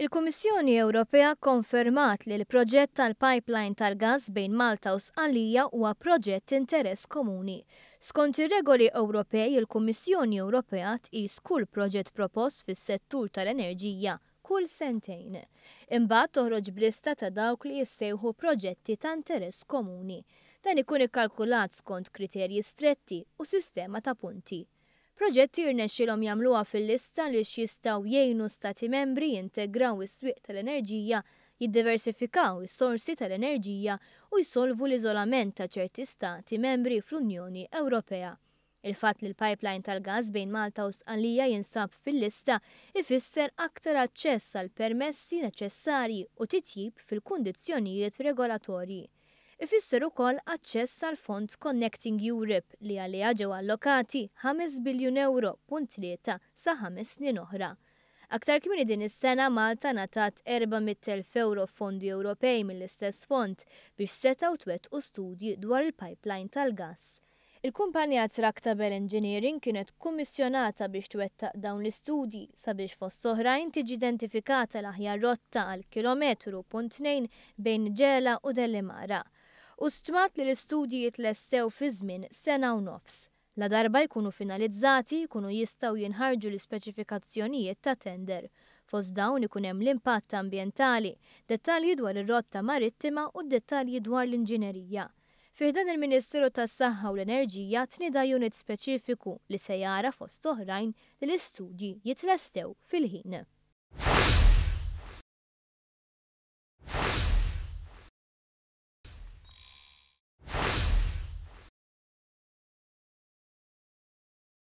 Il-Kummissjoni Ewropea kkonfermat li l-proġett tal-pipeline tal-gass bejn Malta u Sqallija huwa proġett interess komuni. Skont ir-regoli Ewropej, il-Kummissjoni Ewropea tqis kull proġett propost fis-settur tal-enerġija kull sentejn. Imbagħad toħroġ b'lista ta' dawk li jissejħu proġetti ta' interess komuni. Dan ikun ikkalkulat skont kriterji stretti u sistema ta' punti. Proġetti jirnexxilhom jagħmluha fil-lista għaliex jistgħu jgħinu stati membri jintegraw is-swieq tal-enerġija, jiddiversifikaw is-sorsi tal-enerġija u jsolvu l-iżolament ta' ċerti stati membri fl-Unjoni Ewropea. Il-fatt li l-pipeline tal-gass bejn Malta u Sqallija jinsab fil-lista ifisser aktar aċċess għal permessi neċessarji u titjib fil-kundizzjonijiet regolatorji. Ifisser ukoll aċċess għal fond Connecting Europe li għaliha ġew allokati 5 biljun euro punt 3 sa 5 snin oħra. Aktar kmieni din is-sena Malta ngħatat 400,000 euro fondi Ewropej mill-istess fond biex setgħu twettqu studji dwar il-pipeline tal-gass. Il-kumpanija Tractebel Engineering kienet kummissjonata biex twettaq dawn l-istudji sabiex fost oħrajn tiġi identifikata l-aħjar rotta għal kilometru punt 2 bejn Ġela u Delimara. U stmat li l-istudji jitlestew fi żmien sena u nofs. La darba jkunu finalizzati, jkunu jistgħu jinħarġu l-ispeċifikazzjonijiet ta' tender. Fost dawn ikun hemm l-impatt ambjentali, dettalji dwar ir-rotta marittima u dettalji dwar l-inġinerija. Fi ħdan il-Ministeru tas-Saħħa u l-Enerġija tnieda unit speċifiku li se jara fost oħrajn li l-istudji jitlestew fil-ħin.